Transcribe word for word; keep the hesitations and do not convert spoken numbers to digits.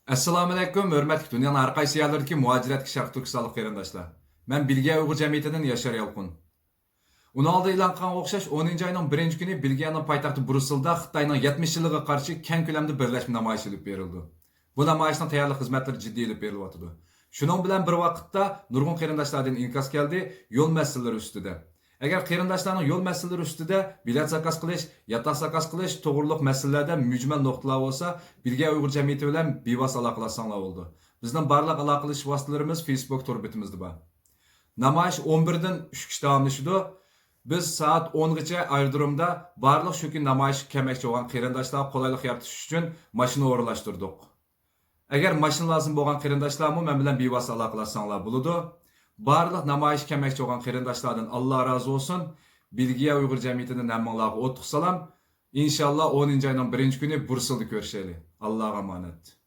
ئەسسالامۇئەلەيكۇم، ھۆرمەتلىك دۇنيانىڭ ھەر قايسى يەرلىرىدىكى مۇھاجىرەتتىكى شەرقىي تۈركىستانلىق قېرىنداشلار. مەن بېلگىيە ئۇيغۇر جەمئىيىتىدىن ياشار يالقۇن. ئۇنىڭ ئالدىدا ئېلان قىلغانغا ئوخشاش، ئونىنچى ئاينىڭ بىرىنچى كۈنى بېلگىيەنىڭ پايتەختى برۇسسېلدا خىتاينىڭ يەتمىش يىللىقىغا قارشى كەڭ كۆلەمدە بىرلەشمە نامايىشى ئېلىپ بېرىلىدۇ. بۇ نامايىشنىڭ تەييارلىق خىزمەتلىرى جىددىي ئېلىپ بېرىلىۋاتىدۇ. شۇنىڭ بىلەن بىر ۋاقىتتا نۇرغۇن قېرىنداشلاردىن ئىنكاس كەلدى، يول مەسىلىلىرى ئۈستىدە. ئەگەر قېرىنداشلارنىڭ يول مەسىلىلىرى ئۈستىدە بېلەت زاكاز قىلىش، ياتاق زاكاز قىلىش توغرۇلۇق مەسىلىلەردە مۈجمەل نۇقتىلار بولسا، بېلگىيە ئۇيغۇر جەمئىيىتى بىلەن بىۋاسىتە ئالاقىلاشساڭلار بولىدۇ. بىزنىڭ بارلىق ئالاقىلىشىش ۋاسىتىلىرىمىز فېيسبۇك تور بېتىمىزدە بار. نامايىش ئون بىردىن ئۈچكىچە داۋاملىشىدۇ. بىز سائەت ئونغىچە ئايرودرومدا بارلىق شۇ كۈنى نامايىشقا كەلمەكچى بولغان قېرىنداشلارغا قولايلىق يارىتىش ئۈچۈن ماشىنا ئورۇنلاشتۇردۇق. ئەگەر ماشىنا لازىم بولغان قېرىنداشلارمۇ مەن بىلەن بىۋاسىتە ئالاقىلاشساڭلار بولىدۇ. بارلىق نامايىشقا كەلمەكچى بولغان قېرىنداشلاردىن ئاللا رازى بولسۇن. بېلگىيە ئۇيغۇر جەمئىيىتىدىن ھەممىڭلارغا ئوتلۇق سالام. ئىنشاللا ئونىنچى ئاينىڭ بىرىنچى كۈنى برۇسسېلدا كۆرۈشەيلى. ئاللاغا ئامانەت.